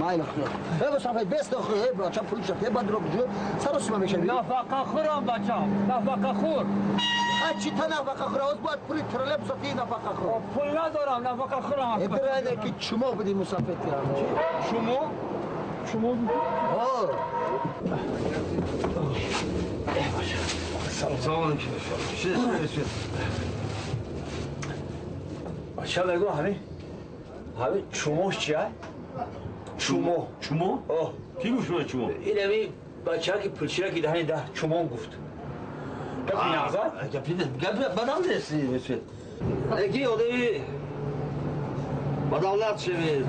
Майли худо. Э мусафед бес дохи, э бача пул шад, э бадро бижу. Саросима мешави. Нафақа хӯрам бачам, нафақа хӯр. А чи та нафақа хӯр? Оз бояд пули троллейбус ти нафақа хӯр. Пул надорам, нафақа хӯрам. Э бирайне ки чумо буди мусафед тирам. Чумо? Чумо? О. Салом алейкум. Бача мегӯ ҳамин ҳамин чумош чия? Чумо. Чумо? О. Ки гуфт шумо чумо? Ин ҳамин бача ки пулчира ки даҳани даҳ чумон гуфт. Гапи нағза? Гапи гап бадам нест мусафед. Ки одами ба давлат шавед.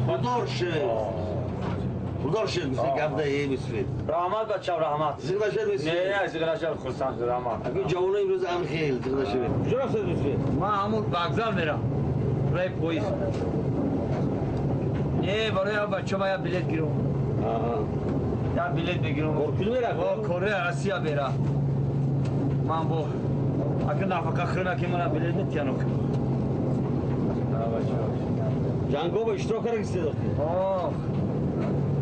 Пулдор шавед. Пулдор шавед мусафед гап да е мусафед. Раҳмат бачам, раҳмат. Зиқ нашавед мусафед. Не, не, зиқ нашавед, хурсанд шуд, раҳмат. Аку ҷавоно имрӯз ам хел зиқ нашавед. Куҷо рафтед мусафед? Ман ҳамун вокзал мерам. Барои поезд. Не, барои бача ман як билет гирам. Як билет мегирам. Куҷо мерав? Бо Корея, Россия мера. Ман бо ака нафақа хӯрна ки мана билет метиҳан охи. Ҷангҳо бо иштирок карда гистед охи? Ох.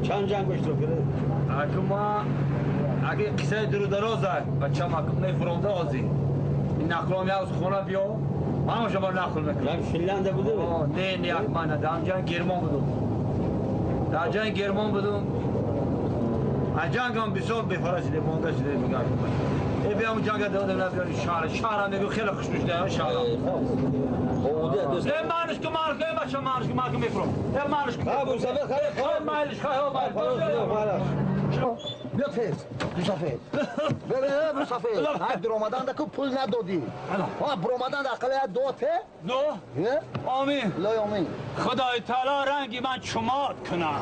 Чанд ҷанг бо иштирок карда? Аку ма аки қиссаи дуру дароза бачам аку мефуромда озӣ. Ин нақлом як хона биё. Ман шумо нақл мекунам. Ҷанг Финляндия буде? Не, не, як ман дар ҷанг Герман будум. Дар ҷанг Герман будум. Аз ҷангам бисёр бефара шуда, монда шуда мегӯям. Э биям ҷанга додам на биёни шаҳр. Шаҳрам мегӯ хеле хушнуд шуда шаҳрам. Э манш ку манш ку э бача манш ку ман ку мефуром. Э манш ку. Ха мусафед хай хай майлиш хай майлиш. Биё тез, мусафед. Бе мусафед. Ҳай биромадан ку пул надодӣ. Ҳа биромадан ақал як до те? До? Омин. Илоҳи омин. Худои таоло ранги ман чумот кунад.